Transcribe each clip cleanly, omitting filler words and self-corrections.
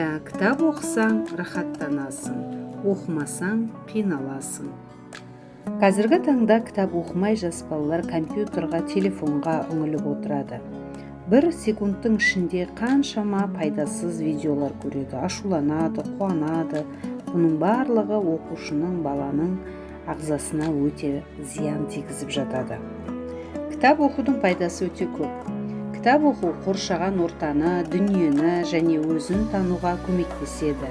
Иә, кітап оқысаң, рахаттанасың, оқымасаң, қиналасың. Қазіргі таңда кітап оқымай, жас балалар компьютерға, телефонға үңіліп отырады. Бір секундтың ішінде қаншама пайдасыз видеолар көреді, ашуланады, қуанады. Бұның барлығы оқушының, баланың ағзасына өте зиян тигізіп жатады. Кітап оқудың пайдасы өте көп. Кітап оқу қоршаған ортаны, дүниені және өзін тануға көмектеседі.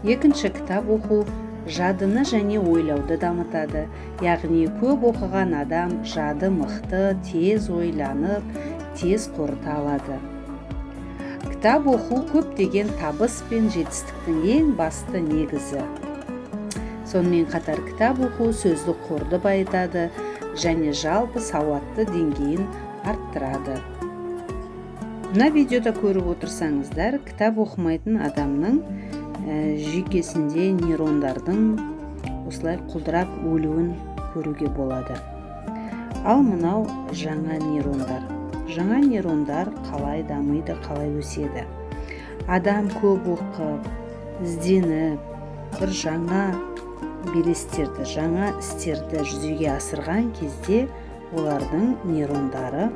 Екінші, кітап оқу жадыны және ойлауды дамытады. Яғни көп оқыған адам жады мықты, тез ойланып, тез қорыта алады. Кітап оқу көптеген табыс пен жетістіктің ең басты негізі. Сонымен қатар кітап оқу сөздік қорды байытады және жалпы сауатты деңгейін арттырады. Мына видеода көріп отырсаңыздар, кітап оқымайтын адамның жүйкесінде нейрондардың осылай құлдырап өлуін көруге болады. Ал мынау жаңа нейрондар. Жаңа нейрондар қалай дамиды, қалай өседі? Адам көп оқып, ізденіп, бір жаңа белестерді, жаңа істерді жүзеге асырған кезде олардың нейрондары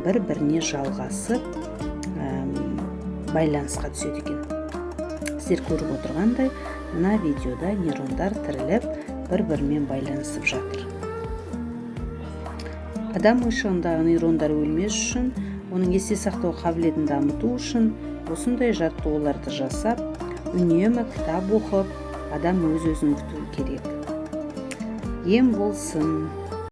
бір біріне жалғасып, байланысқа түседі екен. Сіздер көріп отырғандай, мына видеода нейрондар тіріліп, бір бірімен байланысып жатыр. Адам ойшығындағы нейрондар өлмес үшін, оның есте сақтау қабілетін дамыту үшін осындай жаттығуларды жасап, үнемі кітап оқып, адам өз өзін күту керек. Ем болсын.